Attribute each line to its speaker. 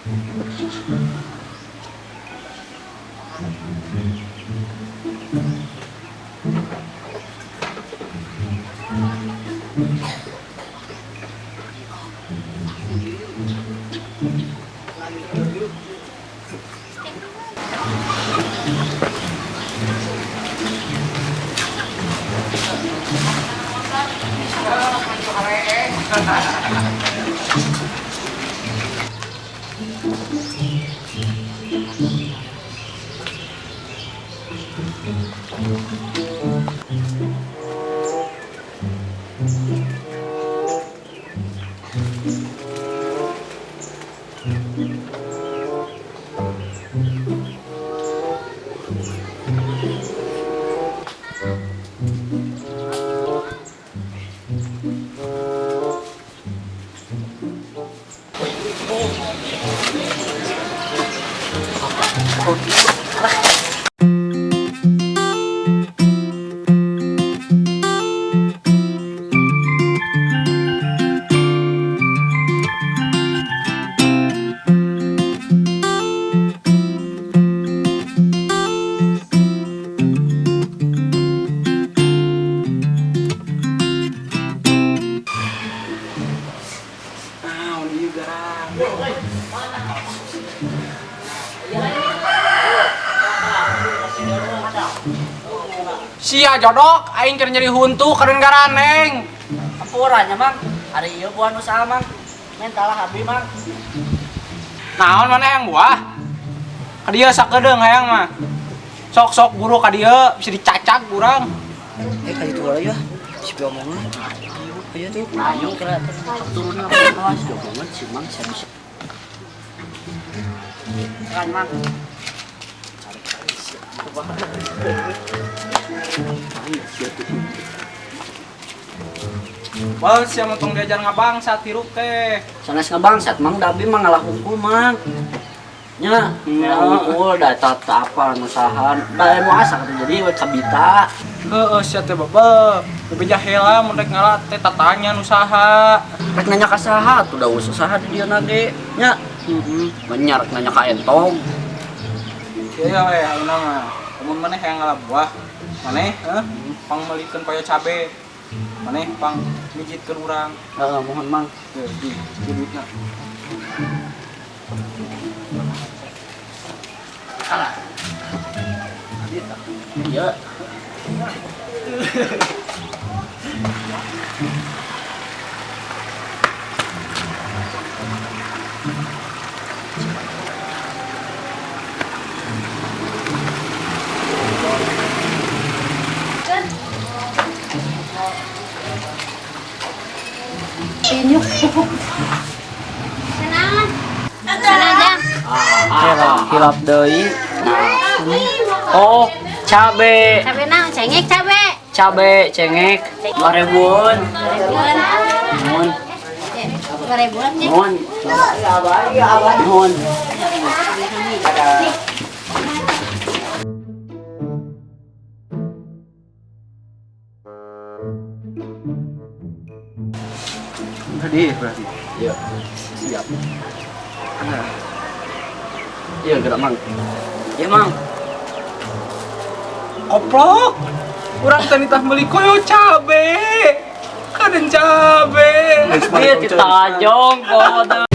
Speaker 1: Ah, ieu garang. Sia jodok, aing keur nyeri huntu kaden garaneng.
Speaker 2: Hampura nya, Mang. Ari ieu buah nu saha, Mang? Mentalah abi, Mang.
Speaker 1: Naon maneh hayang buah? Ka dieu sakedeung hayang mah. Sok-sok buru ka dieu bisa dicacag urang.
Speaker 2: Eh, ka ditu heula ya. Si omongan. Ayo tuh. Ayo kira turun awas omongan si Mang sia bisa. Kan, Mang.
Speaker 1: Bal sia mah tong diajar ngabangsat hirup teh.
Speaker 2: Sanes ngabangsat, Mang, da abi mah ngalah hungkul, Mang. Nya, ngalah hungkul da eta teu apal nu saha. Da anu asa kata jadi we kabita.
Speaker 1: Heeh sia teh bebek. Bebeja heula mun rek ngalah teh tatanya nu saha.
Speaker 2: Rek nanya ka saha atuh da usah saha di dieu na ge. Nya. Heeh, manya rek nanya ka entong.
Speaker 1: Ieu we ayeuna mah. Lamun maneh hayang ngalah buah, maneh heuh pang meulikeun koyo cabe. Maneh pang mijitkeun urang.
Speaker 2: Heeh, mohon Mang.
Speaker 1: Teu di duitna.
Speaker 2: Alah. Iya.
Speaker 3: Senang. Senang.
Speaker 2: Hilap deui. Oh, cabe.
Speaker 3: Cabe naon? Cengek cabe.
Speaker 2: Cabe cengek 2000-an.
Speaker 3: 2000-an.
Speaker 2: Nuhun.
Speaker 3: 2000-an ya.
Speaker 2: Nuhun. Nuhun.
Speaker 1: Tadi berarti.
Speaker 2: Iya. Siap. Iya, gerak Mang. Iya, Mang.
Speaker 1: Koplok. Urang teh nitah meuli koyo cabe. Kaden cabe.
Speaker 2: Dia ditajong kode.